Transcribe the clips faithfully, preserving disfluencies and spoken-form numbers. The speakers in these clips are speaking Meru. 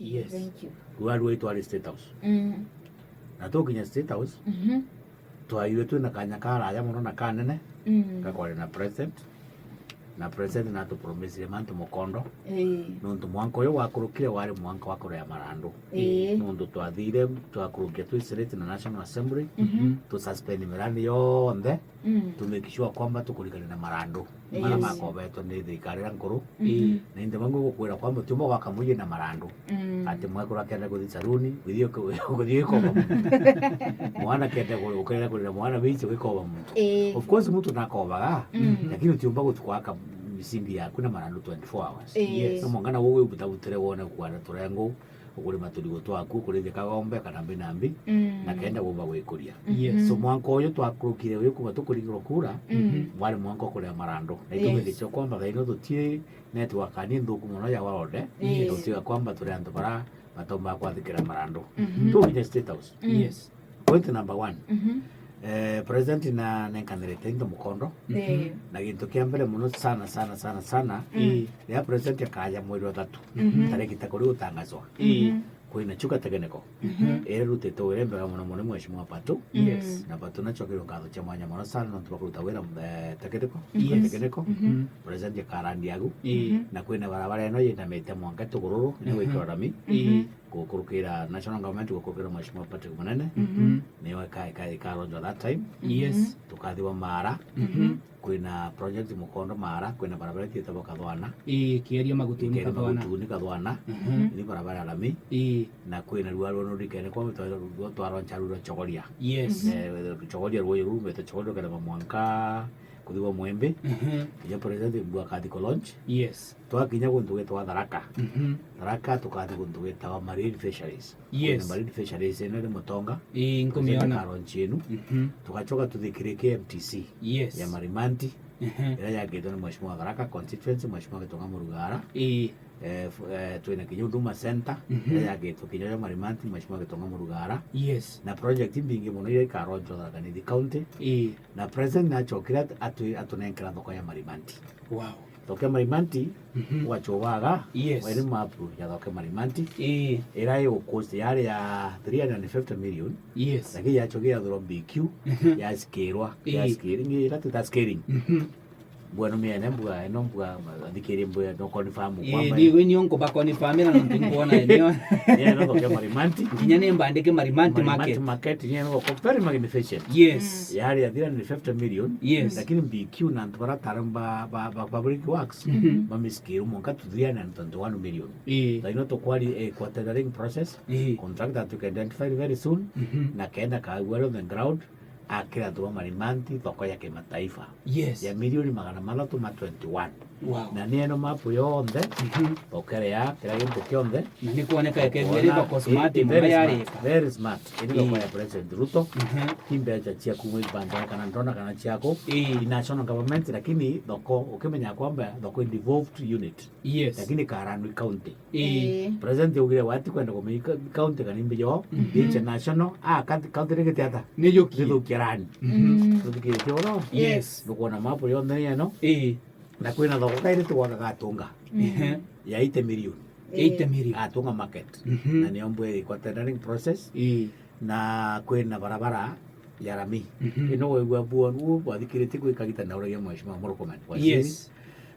Yes. Thank you. Rua rua itwari State House. Mm. Na tukinya State House, mhm, twairwe twina kanya karaya mono na kanene, mm, gakwaria na president. Na president natupromisire mantu mukondo. Ii. Nontu mwanka uyu wakurukire wari mwanka wa kurea marandu. Ii. Nontu twathire twakurukia twi straight na National Assembly, mhm, tu suspend mirandi yonthe, mm, to make sure kwamba tukurikania na marandu, yes, maria makobetwe ni thirikari iria nkuru. Mhm. Na indi bangi gukwira kwamba utiumba gwaka muji na marandu. Mm. Ati mwekuru akenda kuthi saruni, kuthi uku-, kuthi ukoba muntu. Mwana kenda ku-, ukenda kurira mwana wici ugikoba muntu. Ii. Of course muntu nakobaga, mm, lakini utiumba guthi kwaka misingi yaku na marandu twenty-four hours. Ii. Yes. No mwanka na wewe ubutabutire wone kuana turengo, ukuri maturigo twaku, kurithia kagombe kana mbi na mbi, mm, na kenda gumba gwikuria. Yes. So mwanka uyu twakurukire uyu kuma tukuringirwa kura, mm, wari mwanka ukuria marandu. Na, yes, itugegicio kwamba thaino tutie network ni nthuku mono ya world, eh? Yes. Tutiga kwamba turi antu bara batomba kwathikira marandu. Mhm. Tukinya State House. Mm. Yes. Point number one. Mhm. Eh, president na nenkanirite into mukondo. Eh. Na gintu kia mbere mono sana, sana, sana, sana, mm, riria president akaja mweri wa thatu, mhm, tariki ta kuri gutangazwa. Mhm. Kwina chuka tegeneko. Mhm. Ira irutitwe wira mbega mono mono Mheshimiwa Patu. Yes. Na Patu nachokire nkatho cha mwanya mono sana nontu bwa kuruta wira, eh, tegeneko. Yes. Tegeneko. Mhm. President akarandi agu. Ii. Mhm. Na kwina barabara ino yinamite mwanka Tugururu, ni, mhm, gwikirwa rami. Ii. Mhm. Gukurukira national government, gukurukira Mheshimiwa Patrick Munene. Mhm. Niyo ika-, ika-, ikaronjwa that time. Yes. Mhm. Tukathiwa Mara. Mhm. Kwina project mukondo Mara, kwina barabara itietagwa Kathwana. Ii, Kieria Magutuni, Kieria Kathwana. Magutuni, Kathwana. Mhm. Ni barabara ya rami. Ii. Na kwina rua rwa nurikene kwa twa-, twa-, twaroncha rwa Chogoria. Yes. Mhm. Eh, Chogoria rwa rumete Chogoria kana mwanka kuthiwa Mwembe. Mhm. Iyo president bwa kathi ku launch. Yes. Twakinya guntu gwitagwa Tharaka. Mhm. Tharaka tukathi guntu gwitagwa Marine Fisheries. Yes. Kwina Marine Fisheries ino iri Mutonga. Ii, nkumiona. President ikaronchi inu. Mhm. Tugachoka tuthikire K M T C. Yes. Ya Marimanti. Mhm. Iria yakitwe ni Mheshimiwa Tharaka constituency, Mheshimiwa Gitonga Murugara. Ii. Eh, f-, eh, twina kinya Huduma Center, mhm, iria yakitwe kinya ya Marimanti, Mheshimiwa Gitonga Murugara. Yes. Na project imbingi mono iria ikaronchwa Tharaka Nithi County. Ii. Na president nachokire at-, atu-, atunenkera thoko ya Marimanti. Wow. Thoko ya Marimanti, mhm, ugachobaga, yes, wene mapu ya thoko ya Marimanti. Ii. Ira yo cost yari ya three hundred and fifty million. Yes. Lakini yachoke yathurwa B Q, mhm, yasikirwa, ii, yasikiri, ngi ira tuta scaling. Mhm. Mbuga no miene, mbuga, no mbuga, athikiri mbuga, no confirm. Ii, kwamba ni, ni onko ba confirm na nontu nkuona eneo. Yeah, no thoko ya Marimanti. Nginya ni mbandike Marimanti Marimanti market. Market, yeah, no, very magnificent. Yes. Mm. Yari ya three hundred fifty million. Yes. Lakini B Q na antu bara tara ba, ba, ba public works, mhm, bamisikirwe mwanka to three hundred and twenty-one million. Ii. Thaino tukwari, eh, kwa tendering process. Ii. Contractor tuka identify very soon. Mhm. Na kenda kagua on the ground. Akira antu ba Marimanti thoko ya kimataifa. Yes. Ya milioni magana mathatu ma twenty-one. Wow. Na ni eno mapu yonthe, mhm, thoko iria ya kira gintu kionthe. Na ni kuoneka ikegua iri thoko smart, i-, i-, muno very smart, yarika. Very smart. Iri thoko, ii, ya President Ruto. Mhm. Ti mbeca cia kuma ibandara kana ndona kana ciaku. Ii. I national government, lakini thoko, ukimenya kwamba thoko i devolved unit. Yes. Lakini Karani County. Ii. Ii. President augire we atikwenda kumenya ka-, county kana imbi yo, mhm, international. Ah, county, county rigite ata? Nijukie. Nithukia rani. Mhm. Mm. Nithukitie oro? Yes. Nukwona mapu yonthe ni eno? Ii. Na kwina thoko kairi tugwaka Gatunga. Mhm. Ya eighty million. Ii. Eighty million. Gatunga market. Mhm. Na niyo mbwe kwa tendering process. Ii. Na kwina barabara ya rami. Mhm. Ino waigua buo nuo bwathikiritie gwika gita na uragia Mheshimiwa Murkomen, waziri. Yes.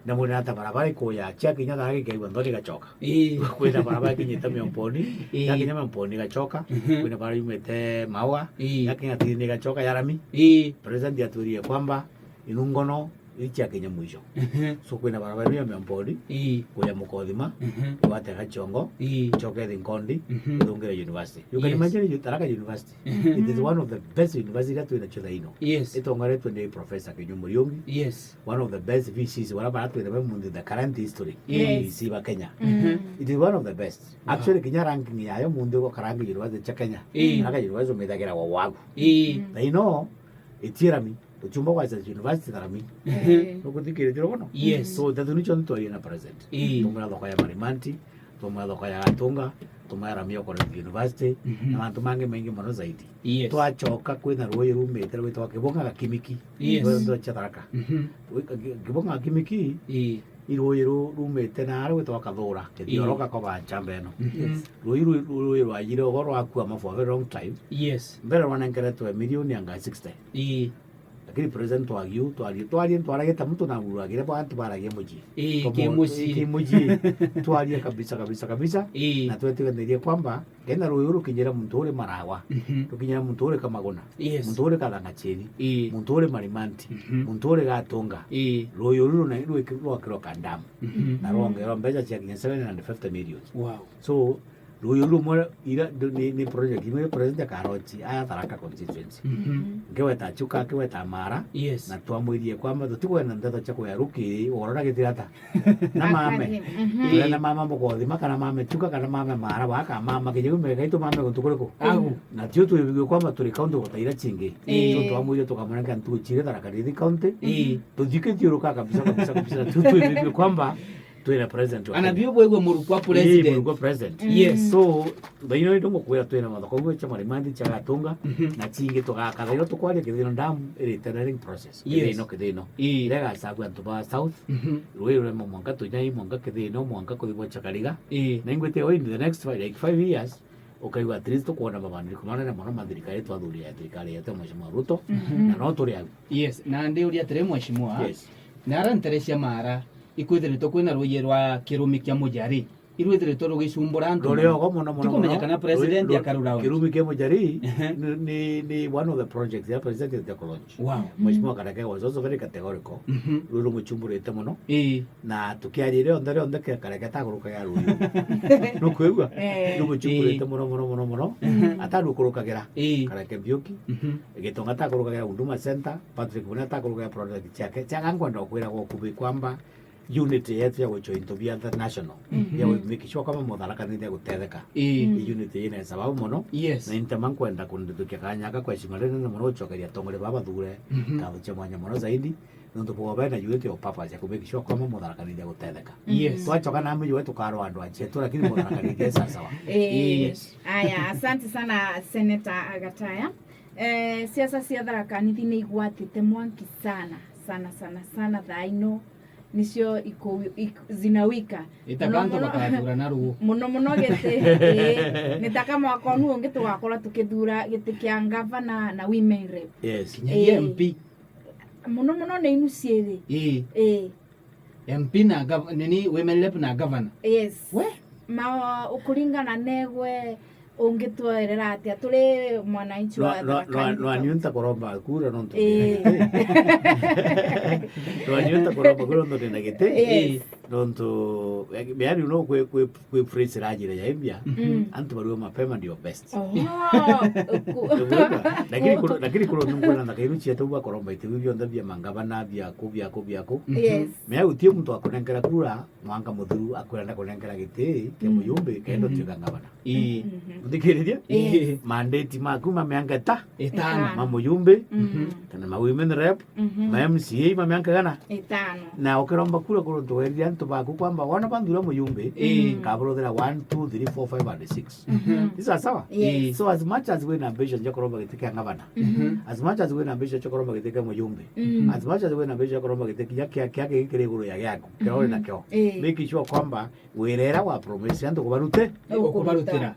Na mwina ata barabara ikuya, cia kinya thara gikaigua nthoni gachoka. Ii. Kwina barabara kinyite Miomponi, ii, cia kinya Miomponi gachoka. Mhm. Kwina barabara yumite Maua, ii, cia kinya Thini gachoka ya rami. Ii. President atwirie kwamba inungono iria ciakinya mwisho. Mhm. So, kwina barabara ino ya Miomponi, ii, kuya Mukothima, mhm, igwate Gachongo, ii, ichoke ithi Nkondi, mhm, ithungire university. You can, yes, imagine you Tharaka University. Mhm. It is one of the best university iria twina cio thaino. Yes. Itongoretwe ni Professor Kinyu Muriungi. Yes. One of the best V Cs, wala bara twina be munthi the current history. Yes. V C ba Kenya. Mhm. It is one of the best. Wow. Actually, kinya ranking yayo munthi ukarangi university cia Kenya. Ii. Tharaka University umithagira wa wagu. Ii. Mm. Thaino, itirami. Uchiumba gwa University Tharami. Ehe. Nukuthikiritie bono? Yes. So, that nicho ntwarie na president. Ii. Tumwira thoko ya Marimanti, tumwira thoko ya Gatunga, tumwira Ramio College University, mhm, na mantu mangi maingi mono zaidi. Yes. Twachoka kwina ruuji rumite rwitagwa Kibunga ga Kimiki. Yes. Rwitagwa cha Tharaka. Mhm. Wi-, Ki-, Kibunga ga Kimiki, ii, I ruuji ru rumite naari gwitagwa Kathura, Kithioro. Ii. Gakoba nchamba ino. Mhm. Ruuji ru, ruuji rwajire ugo rwakua mafu a very long time. Yes. Mbere rwanenkeretwe milioni anga sixty. Ii. Lakini president twagiu, twarie, twarie, twaragia ta muntu na uragire bwa antu baragia mucii. Ii, Tomo-, kimucii. Kimucii. Twarie kabisa, kabisa, kabisa. Ii. Na twetiganirie kwamba kenda ruuji uru rukinyira muntu uri Marawa, Mhm. rukinyira muntu uri Kamaguna, Yes. muntu uri Kathang'achiri, Ii. muntu uri Marimanti, Mhm. muntu uri Gatunga, Ii. ruuji uru runa-, rwiki-, rwakirwa ka dam. Mhm. Na rwongerwa mbeca cia kinya seven hundred fifty million. Wow. So, ruuji uru rumwe ira, ndu-, ni, ni project imwe president akarochi aya Tharaka constituency. Mhm. Ngeweta Chuka, ngeweta Mara, Yes. na twamwirie kwamba tutikwenda ndeto cia kuya rukiri, ugorora gitirata. Na mame. Akathi-, mhm. Twira na mama Mukothima, kana mame Chuka, kana mame Mara, waka mama Kinyau, mega itu mame guntu kuriku? Agu. Na tio twibigue kwamba turi kaunti gutaira chingi. Ii. Tio twamwire tukamurenga ntugu chire Tharaka Nithi kaunti. Ii. Tuthikithiuruka kabisa, kabisa, kabisa. Tio twibigue kwamba twina president wa Ana Kenya. Bio bwegwe murukwa Ii, president. Murukwa president. Yes. So, thaino ni ndumukwira twina mathoko gwe cha Marimanti cha Gatunga, Mhm. na chingi tugaka thaino tukwaria Kithino Dam iri tendering process. Yes. Kithino, Kithino. Ii. Iria igacagua antu ba South, Mhm. ruuji rurema mwanka Tunyai, mwanka Kithino, mwanka kuthi bwa Chakariga. Ii. Na ingwite o in the next five, like five years, ukaigua at least tukwona mabandiko manene mono ma thirikari twathurire ya thirikari yetu ya Mheshimiwa Ruto, Mhm. na no turi au. Yes, na ndiuria atiri Mheshimiwa, Yes. na ara ntere cia Mara, ikwithiritwe kwina ruuji rwa kirumi kia Mujari. Irwithiritwe rugicumbura antu Ruria mono. Ogo mono, mono, Tikumenyekana mono. President Ru-, ru-, akarura out. Kirumi kia Mujari Ehe. ni, ni, ni one of the projects ya president ya Teknology. Wow. Mheshimiwa Kareke was also very categorical. Mhm. Ruru rumuchumburite mono. Ii. Na tukiaria rionthe, rionthe ke-, Kareke atagurukagira ruuji. Nukwigua? Eh. Rumuchumburite Ii. mono, mono, mono, mono. Mhm. Atarukurukagira. Ii. Kareke Mbiuki. Mhm. Gitonga atagurukagira Huduma Center. Patrick Mune atagurukagira project ciake. Ciaga nkwenda gukwira gwa kubi kwamba unity yetu ya guchwa into bia the national, Mhm. ya gu make sure kwamba Mutharaka Nithi agutetheka. Ii. Mm. Unity ina sababu mono. Yes. Na intema nkwenda kundithukia kanya aka kwa heshima rinene mono gucokeria atongoria baba bathure Mhm. ngatho cia mwanya mono zaidi, nontu bwa bena unity of purpose ya ku make sure kwamba Mutharaka Nithi agutetheka. Yes. Twachoka na miji wetu karwa andu achetu, lakini Mutharaka Nithi e sawa sawa. Ii. Yes. Aya, asante sana Senator Gataya. Eh, siasa cia Tharaka Nithi ni igwatite mwanki sana, sana, sana, sana thaa ino. Nicio iku-, ik-, zinawika. Ita Muno kanto muno, bakathurana ruo. Muno muno giti, ii, ni ta ka mwaka unu ungi tugakorwa tukithura giti kia ngavana na women rep. Yes. Kinyagia Ii. M P. Muno muno ni inu ciiri. Ii. Ii. M P na gav-, nini, women rep na governor. Yes. We? Ma, ukuringana negwe, ungitwerera atia turi mwananchi wa Tharaka Nithi County? Nwa niu ntakuromba kura nontu Ii. ndina giti. Nwa niu ntakuromba kura nontu ndina giti. Yes. Nontu, yani, no kwi, kwi, kwi phrase irajira ya imbia, Mm. antu barua mapema ndio best. Oho, ku- Ndugwigua? Lakini kuro, lakini kuro nungwira na kairu cietu bakuromba itigu bionthe bia mangavana, biaku, biaku, biaku. Yes. Mea utie muntu akunenkera kura, mwanka muthiru akwenda kunenkera giti kia Mm. muyumbi, kenda Mhm. utuika ngavana. Ii. Mhm. Uthikiririe? Yes. Mandate maku ma miaka ita. Itano. Itano. Ma muyumbi, Mhm. kana ma women rep, Mhm. ma M C A ma miaka igana. Itano. Na ukiromba kura kuru ntuwerire antu baku kwamba wona banthura muyumbi, Ii. nkaburuthira one, two, three, four, five and six. Mhm. Ni sawa sawa? Yes. So as much as wina ambition cia kuromba giti kia ngavana, Mhm. as much as wina ambition cia kuromba giti kia muyumbi, Mhm. as much as wina ambition cia kuromba giti kia, kia, kia, kia kiri iguru ya giaku, kia uri Mhm. nakio, Ii. make sure kwamba wira ira wa promise antu kubarute. Ukubarutira.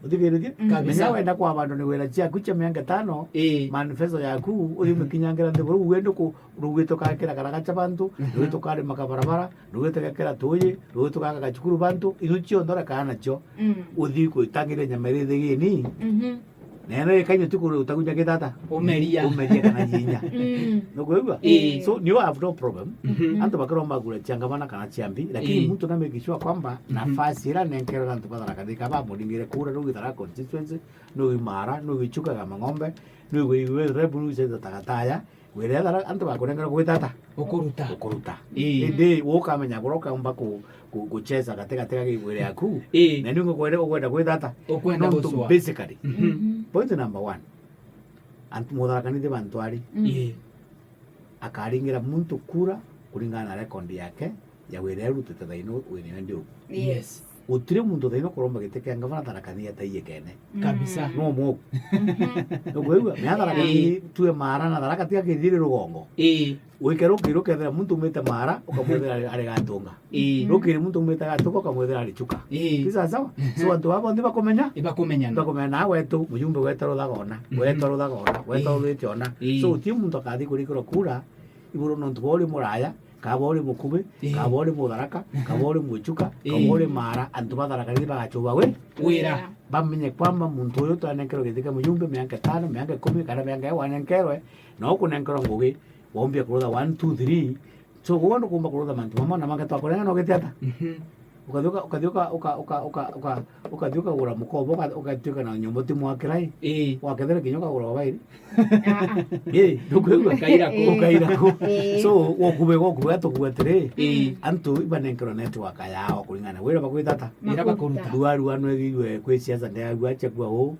Uthikiririe? Mm. Kabisa. Menya wenda kwa bandu ni wira ciaku cia miaka itano, Ii. manifesto yaku, uthi umikinyangira nthiguru, uende ku, rugwite ukakira karagacha bantu, Mhm. rugwite ukarima kabarabara, rugwite ugakira tuuji, rugwite ugaka gachukuru bantu, iu cionthe urekaa nacio, Mm. uthi kwitangiria nyama iri thigini. Mhm. Na ino ikainyo tu kuri utagunya gitata. Umeria. Umeria kana yinya. Mm. Nukwigua? Ii. So, you have no problem. Mhm. Antu bakiromba kura cia ngavana kana cia M P, lakini Ii. muntu na make sure kwamba Mhm. nafasi ira nenkerwe na antu ba Tharaka Nithi ka bamuringire kura, no Githara constituency, no Imara, no Gichuka ga Mang'ombe, no Iwe, Iwe, Rebu, no Giceta Tagataya, wira ethara antu bakunengera gwita ata? Ukuruta. Ukuruta. Ii. Indi ukamenya bura ukaumba ku, ku, kucheza gati gati ga gigwire yaku. Ii. Na ni ukwenda, ukwenda gwita ata? Ukwenda Nontu gucwa. Basically, Mhm. Mhm. point number one, antu Mutharaka Nithi bantu ari. Mm. Ii. Akaringira muntu kura kuringana na record yake ya wira urutite thaino wira ndi ugu. Yes. Yes. Gutiri muntu thaino kuromba giti kia ngavana Tharaka Nithi ataiye kene. Kabisa. No mwoku. Ukwigua? Mea Tharaka Nithi tue mara na Tharaka tiga kithiri rugongo. Ii. Wike rukiri ukethira muntu umite mara ukamwethira ari, ari Gatunga. Ii. Rukiri muntu umite Gatunga ukamwethira ari Chuka. Ii. Ti sawa sawa? So antu baba bonthe bakumenya? Ibakumenyana. Bakumenya na wetu mujumbe wetwa Ruthagona, wetwa Ruthagona, wetwa Ruthitiona. Ii. So uti muntu akathi kurikirwa kura iburu nontu bori muraya, kaba uri mukubi, kaba uri mutharaka, kaba uri muchuka, kaba uri mara, antu ba Tharaka Nithi bagachuba wi. Wira. Bamenye kwamba muntu uyu twanenkerwe giti kia mujumbe mianka itano, mianka ikumi, kana mianka iyo wanenkerwe, na ukunenkerwa ngugi, waumbia kurutha one, two, three. So, gwe ndukumba kurutha mantu mamwe na mangi twakurenga no giti ata? Mhm. Ukathiuka, ukathiuka, uka, uka, uka, uka, ukathiuka gura mukobo, uka, ukathiuka na nyombo ti mwakira i. Ii. Wakethera kinya ukagura wabairi. Ii, ndukwigua? Ukaira ku. Ukaira ku. Ii. So, gokube, gokube atukua atiri, ii, antu ibanenkerwa network yao kuringana na wira bakwita ata? Ira bakuruta. Ndwarua no ithirwe kwi siasa ndearua achagua u.